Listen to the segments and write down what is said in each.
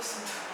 próxima.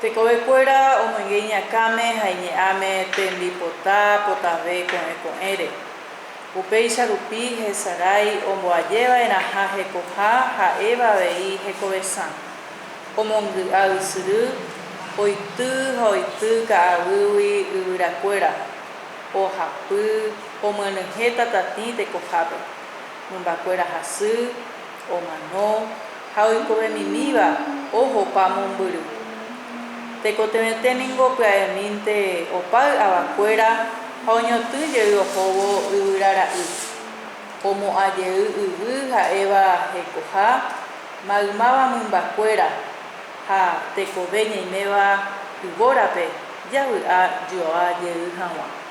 Tekovekuéra omoinge iñakãme ha iñe'ãme tembipota potave ko'ẽ ko'ẽre. Upéicha rupi hesarái omboajeva'erãha hekoha ha'éva avei hekovesã. Omongy'a ysyry, oity ha oity ka'aguýgui yvyrakuéra, ohapy, omyenyhẽ tatatĩ tekohápe. Mymbakuéra hasy, omano ha oikovemimíva ohopa mombyry. Tekotevẽte ningo pya'emínte opáy avakuéra ha oñotỹ jey ohóvo yvyra ra'y. Omo'ã jey yvy ha'éva hekoha, maymáva mymbakuéra ha tekove ñaiméva yvórape javy'a joa jey hag̃ua.